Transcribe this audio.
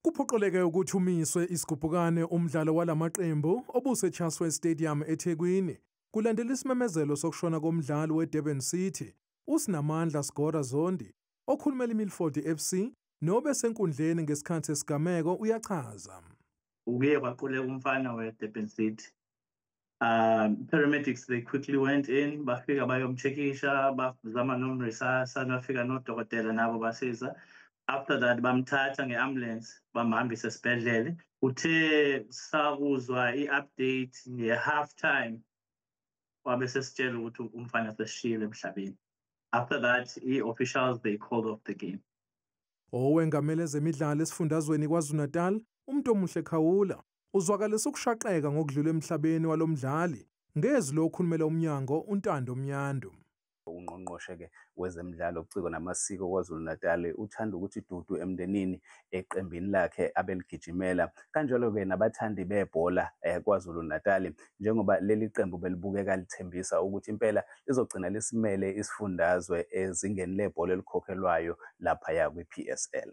Kuphoqeleke ukuthi umiswe isigubhukane umdlalo walamaqembu obuseChatsworth Stadium eThekwini kulandela isimemezelo sokushona komdlali weDurban City uSinamandla Sgora Zondi. Okhulumela iMilford FC nobesenkundleni ngesikhathi esigameko uyachaza. Uke kwaquleka umfana we-Durban City. Paramedics, they quickly went in, bafika bayomcheckisha, bazama nomrisasa, bafika nodokotela nabo basiza. After that bamthatha nge-ambulance, bamhambisa esibhedlele. Uthe sakuzwa i-update nge-half time, wabe sesitshela ukuthi umfana sesishiyile emhlabeni. After that i-officials, they called off the game. Owengamele ezemidlalo esifundazweni KwaZulu-Natal, uMntomuhle Khawula, uzwakalisa ukushaqeka ngokudlula emhlabeni walomdlali ngezwi lokhulumela umnyango uNtando Mnyandu. Ungqongqoshe-ke wezemidlalo, ubuciko namasiko KwaZulu-Natal uthanda ukuthi dudu emndenini, eqembini lakhe abeligijimela, kanjalo-ke nabathandi bebhola KwaZulu-Natal, njengoba leli qembu belibukeka lithembisa ukuthi impela lizogcina lisimele isifundazwe ezingeni lebhola elikhokhelwayo laphaya kwi-PSL.